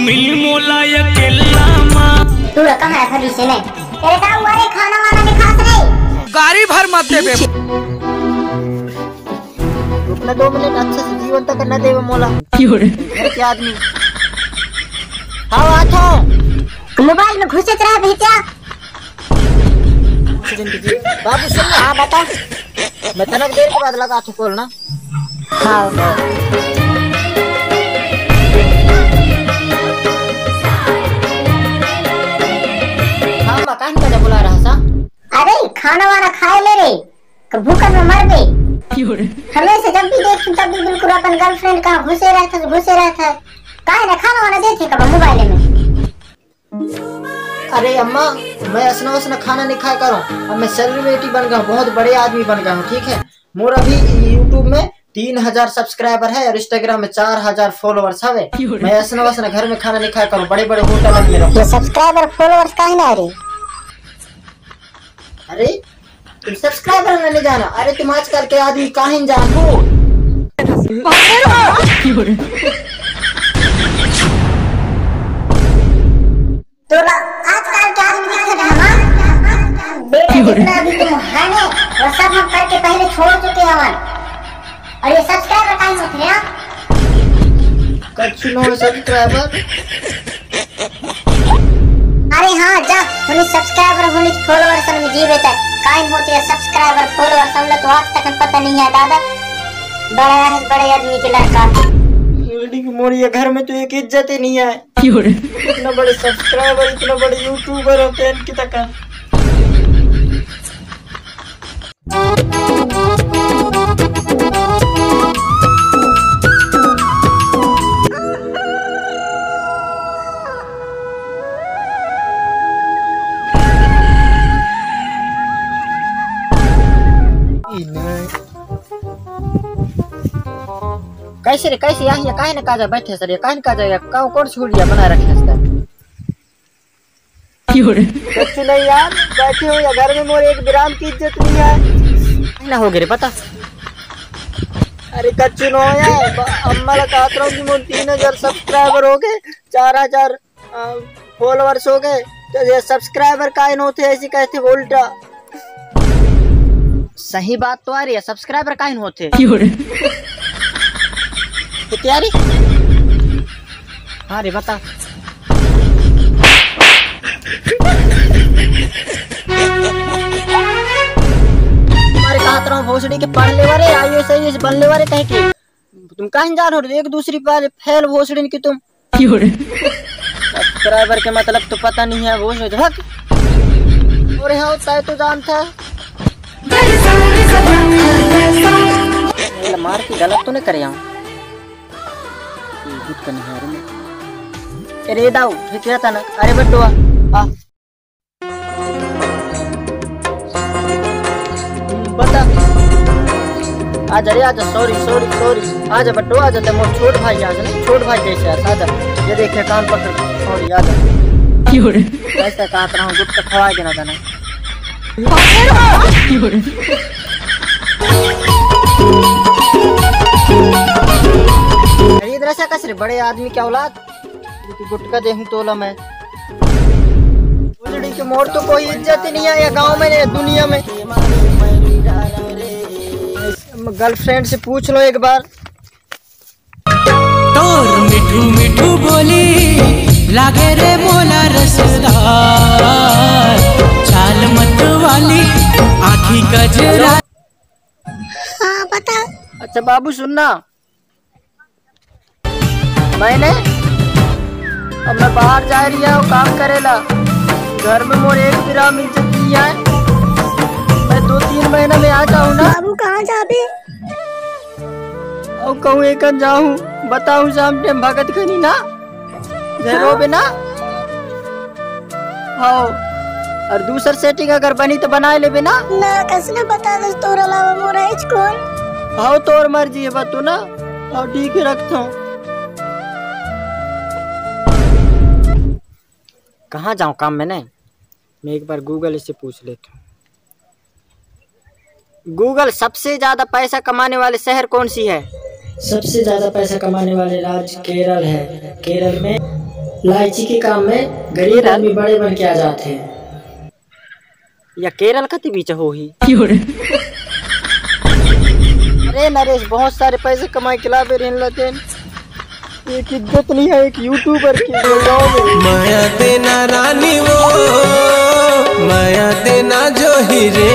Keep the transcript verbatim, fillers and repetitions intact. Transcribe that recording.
मिल मोला अकेला मा। तू रकम है भविष्य में। तेरे का हुआ रे, खाना वाना नहीं खास रे? गाड़ी भर मत दे बे। रुकना दो मिनट, अच्छा से जीवन तक न देवे मोला। क्यों रे? घर के आदमी। हाँ, आ तो। मोबाइल में घुसत रहा भैया। बाबू सुन ना। हाँ, बता। मैं तनक देर के बाद लगा तो कॉल ना। हाँ। हाँ, मैं काहे का बुला रहा सा? अरे, खाना वाना खाए ले रे। तो भूखन में मर गए। हमेशा जब भी देखती तब भी बिल्कुल अपन गर्लफ्रेंड कहाँ घुसे रहता है, घुसे रहता है। काहे ना खाना वाना देते कब मोबाइल में। अरे अम्मा, मैं असना वसना खाना नहीं खाया करूँ। अब मैं सेलिब्रिटी बन गया हूँ, बहुत बड़े आदमी बन गया हूँ, ठीक है। मोर अभी YouTube में तीन हजार सब्सक्राइबर है और Instagram में चार हजार फॉलोअर्स हवे। मैं असना वसना घर में खाना नहीं खाया करूँ, बड़े बड़े होटल है मेरा। ये सब्सक्राइबर फॉलोअर्स काहे ना रे? अरे, तुम सब्सक्राइबर में नहीं जाना। अरे, तुम आजकल के आदमी काहे नहीं जान हो? तोला आजकल के आदमी दिखत है हमार? बेटा, जितना भी तुम है ना, वो सब हम करके पहले छोड़ चुके हैं हमारे। और ये सब्सक्राइबर काहे नहीं होते हैं? कच्चू नो सब्सक्राइबर। अरे हाँ, जा, उन्हें सब्सक्राइबर, उन्हें फॉलोअर्स में जी बेटा, कायम होते हैं सब्सक्राइबर, फॉलोअर्स, हम लोग तो आज तक पता नहीं है दादा, बड़ा है, बड़े आदमी के लड़का। लेकिन मोर ये घर में तो एक इज्जत ही नहीं है। क्यों रे? इतना बड़े सब्सक्राइबर, इतना बड़े यूट्यूबर होते हैं इनकी तक। कैसे रे, कैसे यहाँ, यहाँ काहे ना काजा बैठे सर, ये काहे ना काजा, ये का-, कौन छुड़िया बना रखे हैं सर? कुछ नहीं यार, बैठे हो या घर में, मोर एक ग्राम की इज्जत नहीं है। ना हो गए रे, पता। अरे कच्चू नो यार, ब-, अम्मा ला कहत रहूं कि मोर तीन हजार सब्सक्राइबर हो गए, चार हजार, अ, फॉलोअर्स हो गए, तो ये सब्सक्राइबर काहे न होते, ऐसी कहते बोलता। सही बात तो आ रही है, सब्सक्राइबर काहे न होते। क्यों रे? ये तैयारी? हाँ रे, बता। तुम्हारे कहा तरह भोसड़ी के पढ़ ले वाले, IAS, IAS बन ले वाले कहे के। तुम कहाँ जान हो रे, एक दूसरी पर फेल भोसड़ी की तुम। क्यों रे? सब्सक्राइबर के मतलब तो पता नहीं है, भोसड़ी झक। अरे हाँ, तय तो जानता है। ये मार की गलत तो नहीं करे हूँ। ये गुट का नहीं है रे। अरे दाऊ, ये क्या था ना? अरे बटुआ, आ। बता। आजा रे, आजा, sorry, sorry, sorry। आजा बटुआ, आजा, ते मोर छोट भाई, आजा ना, छोट भाई जैसे, आजा, आजा। ये देखे, कान पकड़, sorry, आजा। क्यों रे? कैसे कहत रहा हूँ, गुट का खवा देना था ना। खरीद रहा कस रे, बड़े आदमी की औलाद। लेकिन गुटका देहूं तोला मैं। उजड़ी के मोर तो कोई इज्जत ही नहीं है ये गांव में, ये दुनिया में। गर्लफ्रेंड से पूछ लो एक बार। तोर मिठू मिठू बोली लागे रे मोला रसदार, चाल मत वाली आँखी गजरा। हाँ, बता। अच्छा बाबू, सुनना, मैंने, अब मैं बाहर जा रही हूँ काम करेला, घर में मोर एक ग्राम इज्जत नहीं है। मैं दो तीन महीना में आ जाऊँ ना। बाबू, कहाँ जाबे? अब कहूँ एकन जाऊँ, बताऊँ शाम टाइम भगत खनी ना, जय हाँ। रोबे ना। हाँ, और दूसर सेटिंग अगर बनी तो बनाए लेबे ना। ना, कसने बता दस, तोर अलावा मोर है कौन? हाँ, तोर मर्जी है, बतू ना। हाँ, ठीक है, रखता हूँ। कहाँ जाऊँ काम में नहीं, मैं एक बार गूगल से पूछ लेता हूँ। गूगल, सबसे ज्यादा पैसा कमाने वाले शहर कौन सी है? सबसे ज्यादा पैसा कमाने वाले राज्य केरल है। केरल में लालची के काम में गरीब आदमी बड़े बन के आ जाते हैं। या केरल कति बीच होही। क्यों रे? अरे नरेश, बहुत सारे पैसे कमाए के लाबे रहन लतेन। एक इज्जत नहीं है एक यूट्यूबर की गाँव में। माया देना रानी वो, माया देना जो हीरे